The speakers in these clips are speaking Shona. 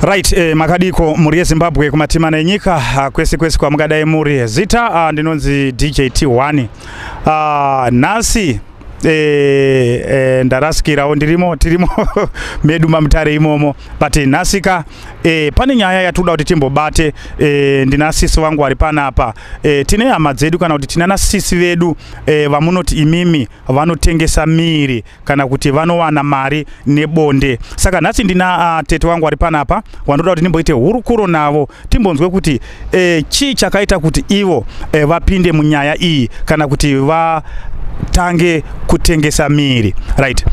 Right, makadiko muri yeZimbabwe kumatimana enyika, kwese kwese kwamungadai muri. Zita ndinonzi DJ T1. Nhasi ndarasikirawo, ndirimo, tirimo medu maMutare imomo, but nhasika pane nyaya yatinoda kuti timbobate. Ndina sisi vangu vari panapa. Tine hama dzedu kana kuti tina nasisi vedu vamunoti imimi vanotengesa miri kana kuti vanowana mari nebonde. Saka nhasi ndina tete wangu vari panapa vanoda kuti ndimboite hurukuro navo, timbonzwe kuti chii chakaita kuti ivo vapinde munyaya iyi kana kuti vatange kutengesa miri. Right,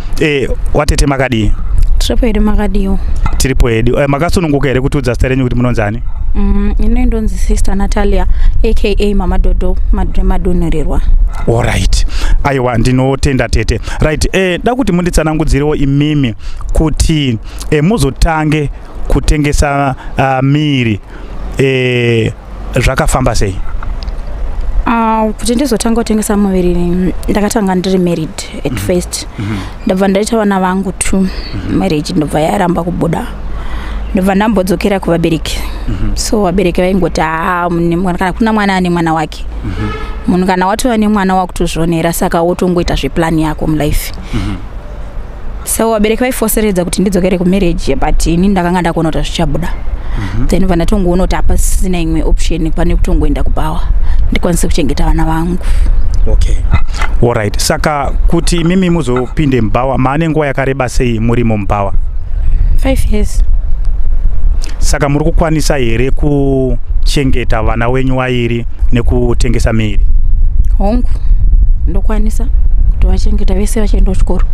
watete, makadii? Tiripo hedu, makadiwo? Tiripo hedu. Makasununguka here kutiudza zita renyu kuti munonzani? Ino ndonzi Sister Natalia, aka Mama Dodo Madonhererwa. Alright, aiwa, ndinotenda tete. Right, da kuti munditsanangudzirewo imimi kuti muzotange kutengesa miri zvakafamba sei? Kuti ndizotanga kutengesa muviri, ndakatanga ndiri married at first. Ndabva ndaita vana vangu two. Marriage ndobva yaramba kubuda, ndobva ndambodzokera kuvabereki. So vabereki vaingoti, "Haa, kana kuna mwana ane mwana wake, munhu kana watova nemwana wakutozvionera, saka wotongoita zveplani yako mulife." So vabereki vaifoseredza kuti ndidzokere kumarriage, but ini ndakanga ndakuona kuti hazvichabuda. Then bva ndatongoona kuti hapasisina imwe option pane kutongoenda kubhawa ndikwanise kuchengeta vana vangu. Okay, alright. Saka kuti imimi muzopinde mubhawa, maane nguva yakareba sei murimo mubhawa? 5 years. Saka muri kukwanisa here kuchengeta vana wenyu vairi nekutengesa miri? Hongu, ndokwanisa kutovachengeta vese vachienda kuchikoro.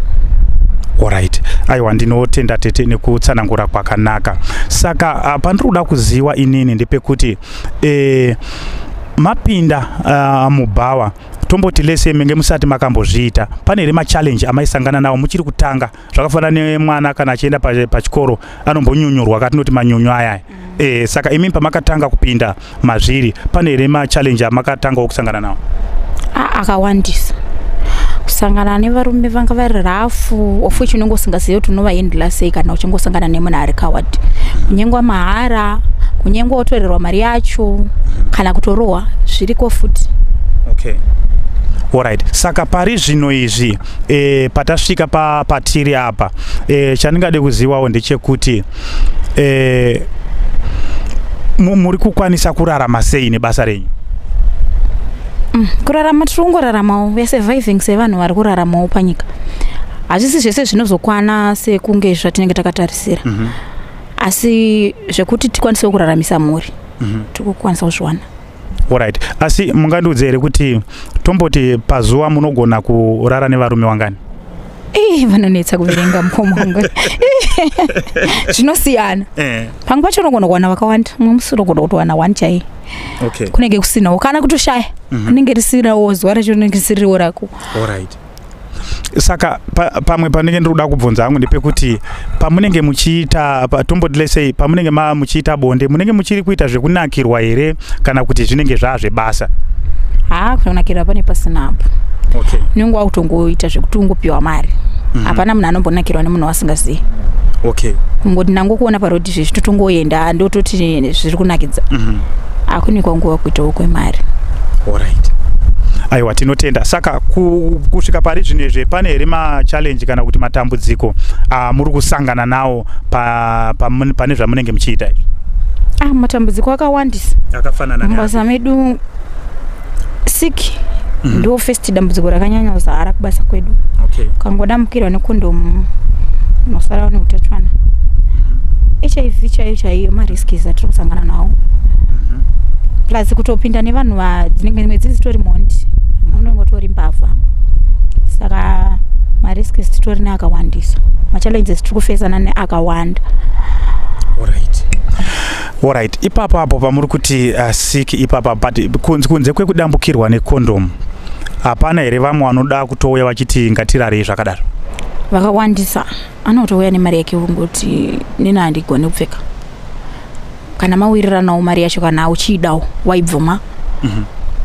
Alright, aiwa, ndinotenda tete nekutsanangura kwakanaka. Saka pandiri kuda kuziva inini ndepekuti mapinda mubhawa, tomboti lese menge musati makambozviita, pane here machallenge amaisangana nawo muchiri kutanga? Zvakafanana nemwana kana achienda pachikoro anombonyunyurwa, katinoti manyunyu ayaya. Saka imi pamakatanga kupinda mazviri, pane here machallenge amakatangawo kusangana nawo? Akawandisa. Kusangana nevarume vanga vari rough, of which unenge usingazivi kuti unovahandla sei kana uchingosangana nemunhu ari coward. Kunyengwa mahara, kunyengwa wotorerwa mari yacho, kana kutorohwa zviriko futi. Okay, alright. Saka pari zvino izvi, patasvika patiri apa, chandingade kuzivawo ndechekuti muri kukwanisa kurarama sei nebasa renyu? Kurarama tiri kungoraramawo, we are surviving sevanhu vari kuraramawo panyika. Hazvisi zvese zvinozokwana sekunge zvatinenge takatarisira, asi zvekuti tikwanisewo kuraramisa mhuri, tiri kukwanisa kuzviwana. Alright, asi mungandiudze here kuti tomboti pazuva munogona kurara nevarume wangani? Ii, vanonetsa kuverenga, mukoma wangu. Zvinosiyana. Pamwe pacho unogona kuwana vakawanda, mumwe musi unogona kutowana one chaiye. Kunenge kusinawo kana kutoshaya, rinenge risinawo zuva racho, rinenge risiriwo rako. Alright, saka pamwe panenge ndiri kuda kubvunza hangu ndepekuti pamunenge muchiita tomboti lesei pamunenge muchiita bonde, munenge muchiri kuita zvekunakirwa here kana kuti zvinenge zvaazvebasa? Haa, kunakirwa pane pasina apo. Unenge wakutongoita zvekuti ungopiwa mari. Hapana munhu anombonakirwa nemunhu wasingazivi. Kungoti ndangokuona parodhi zvezvi, totongoenda, ndototi zviri kunakidza. Akunikwa nguva kuitawo kwemari. Alright, aiwa, tinotenda. Saka kusvika pari zvino izvi, pane here machallenge kana kuti matambudziko amuri kusangana nawo pane zvamunenge muchiita izvi? Ah, matambudziko akawandisa. Akafanana? Mubasa medu, sick ndo first dambudziko rakanyanya kuzara kubasa kwedu. Ukangodambukirwa nekondomu, unosara une utachiwana. HIV chaiyo chaiyo, marisks atiri kusangana nawo, plus kutopinda nevanhu dzinenge dzimwe dzizitori mhondi, unenge utori mbavha. Saka marisks titori neakawandisa, machallenges tiri kufesana neakawanda. Alright, ipapo apo pamuri kuti sick ipapa, but kunze kwekudambukirwa nekondomu, hapana here vamwe vanoda kutouya vachiti ngatirarei zvakadaro? Vakawandisa. Anotouya nemari yake, kungoti nini handigoni kupfeka. Kana mawiriranawo mari yacho, kana uchiidawo waibvuma,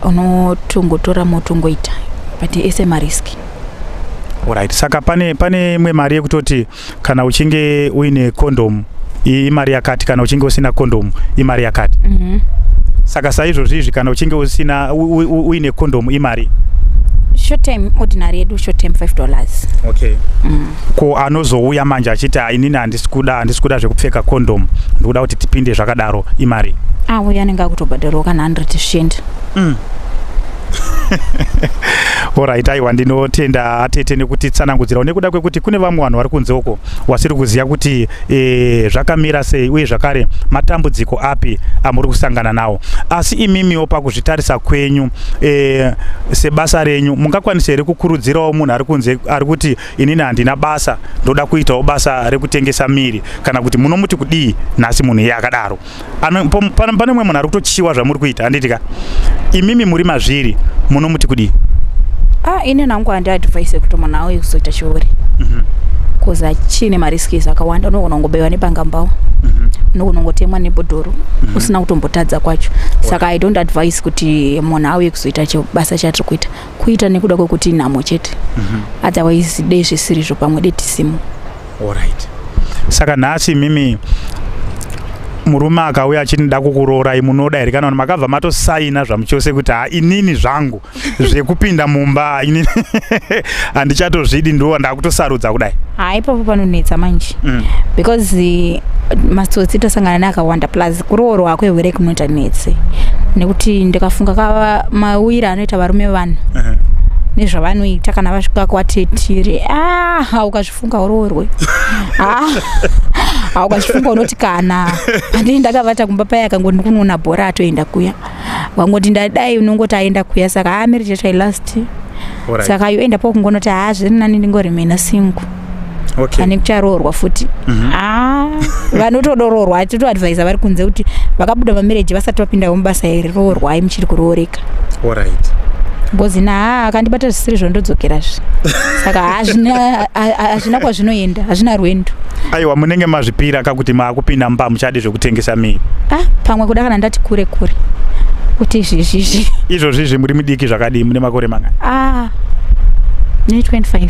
unotongotora motongoita, but ese marisks. Alright, saka pane imwe mari yekutoti kana uchinge uine kondomu Imari yakati, kana uchinge usina kondomu imari yakati. Saka saizvozvo izvi, kana uchinge usina uine kondomu imari? Short term, ordinary yedu short term $5. Okay. Ko anozouya manje achiti, "Ah, inini handisi kuda zvekupfeka kondomu, ndikuda kuti tipinde zvakadaro," imari? Ah, uyo anenge akutobhadharawo kana 100 zvichienda. Alright, aiwa, ndinotenda atete nekutitsanangudzirawo, nekuda kwekuti kune vamwe vanhu vari kunze uko wasiri kuziva kuti zvakamira sei, uye zvakare matambudziko api amuri kusangana nawo. Asi imimiwo pakuzvitarisa kwenyu, sebasa renyu, mungakwanisa here kukurudzirawo munhu ari kunze ari kuti, "Inini handina basa, ndoda kuitawo basa rekutengesa miri," kana kuti munomuti kudii nhasi munhu iye akadaro? Pane mumwe munhu ari kutochiwa zvamuri kuita, handiti ka? Imimi muri mazviri, munomuti kudii? Ah, ini nangu handiadvise kuti munhu auye kuzoita chiuri, 'cause achine marisks akawanda. Unogona kungobaiwa nebangambao, unogona kungotemwa nebhodhoro usina kutombotadza kwacho. Saka I don't advise kuti munhu auye kuzoita basa chatiri kuita, kuita nekuda kwekuti nhamo chete. Otherwise dei zvisirizvo, pamwe dei tisimo. Alright, saka nhasi mimi murume akauya achiti, "Ndida kukuroorai," munoda here, kana kuti makabva matosaina zvamuchose kuti, "Ha, inini zvangu zvekupinda mumba inini handichatozvidi, ndo ndakutosarudza kudai"? Ha, ipapo panonetsa manje, because matsotsi tosangana neakawanda, plus kuroorwa kwehure kunoita netse, nekuti ndikafunga kava mawiri anoita varume vanhu nezvavanoita kana vasvika kwatetiri, ah, ukazvifunga uroorwe. Ah, ukazvifunga unoti kana pandii ndakavata kumba paya, akangoti ndikunoona bhora, atoenda kuya, wangoti ndadai, unongoti aenda kuya. Saka haa, marriage yacho hailast. Saka you end up kungonoti, haa, zviri nani ndingoremaina single pane kucharoorwa futi. Ah, vanotodoroorwa, totoadvisa vari kunze kuti vakabuda mamarriage vasati vapindawo mubasa iri, roorwai muchiri kurooreka, because na akandibata zvisiri zvondodzokerazve. Saka hazvina kwazvinoenda, hazvina rwendo. Aiwa, munenge mazvipira kakuti maakupinda mumba muchadi zvekutengesa miri? Ah, pamwe kuda kana ndati kure kure kuti izvizvizvi. Izvozvizvi muri mudiki zvakadii? Mune makore mangani? Ah, ne 25.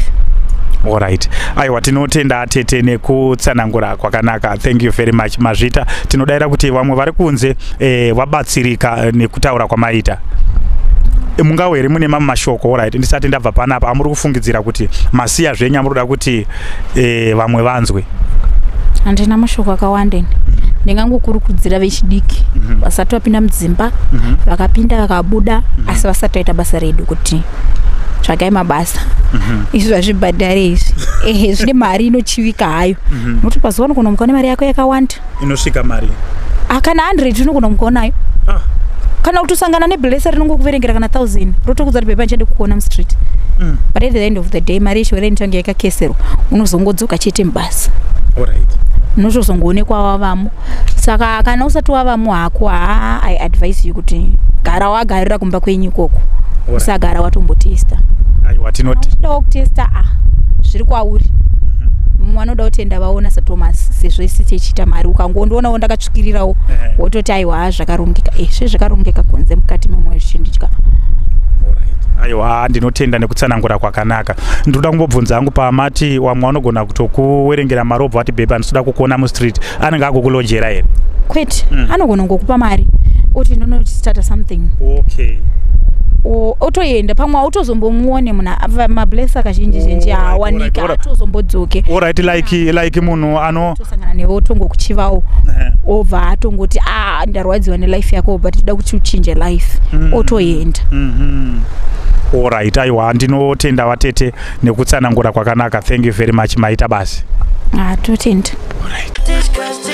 Alright, aiwa, tinotenda tete nekutsanangura kwakanaka. Thank you very much, mazvita. Tinodayira kuti vamwe vari kunze vabatsirika nekutaura kwamaita. Mungawo here mune mamwe mashoko, alright, ndisati ndabva panapa, amuri kufungidzira kuti masiya zvenyu, amuri kuda kuti vamwe vanzwe? Handina mashoko akawanda ini. Ndingangokurukudzira vechidiki vasati vapinda mudzimba, vakapinda vakabuda asi vasati vaita basa redu, kuti tsvagai mabasa. Izvi hazvibhadhare izvi. Ehe, zvine mari inochivika hayo, nokuti pazuva unogona kumuka nemari yako yakawanda. Inosvika mari? Ah, kana 100 unogona kumuka unayo. Kana kutosangana neblesser rinongokuverengera kana 1000, rotokudza kuti, "Babe, ndichade kukuona mustreet." But at the end of the day, mari yechihure inenge yakakeserwa, unozongodzoka chete mubasa, unotozongoonekwa wavamo. Saka kana usati wavamo hako, haa, I advise you kuti gara wagarira kumba kwenyu ikoko, usagara watombotesta. Aiwa, tinoti Uchidawo kutesta, ah, zviri kwauri. Mumwe anoda kutenda vaona saThomas, sezvo isi tichiita mari, ukangondionawo ndakatsvikirirawo, wototi, "Aiwa, zvakarongeka." Zve zvakarongeka kunze, mukati memwoyo zvichinditya. Aiwa, ndinotenda nekutsanangura kwakanaka. Ndinoda kumbobvunza hangu, pamati wamwe vanogona kutokuwerengera mari, obva vati, "Babe, handitoda kukuona mustreet," anenge agokulojera here? Kwete. Anogona kungokupa mari oti, "Ndonostata something." Otoenda, pamwe autozombomuone munhu. Mablesser kazhinji zhinji haawaniki, atozombodzoke. Alright, like munhu ano Tosangana newe, otongokuchivawo, obva atongoti, "A, ndarwadziwa nelife yako, but toda kuti uchinje life." Otoenda. Alright, aiwa, ndinotenda vatete nekutsanangura kwakanaka. Thank you very much, maita basi. Ah, totenda. Alright. Disgusting.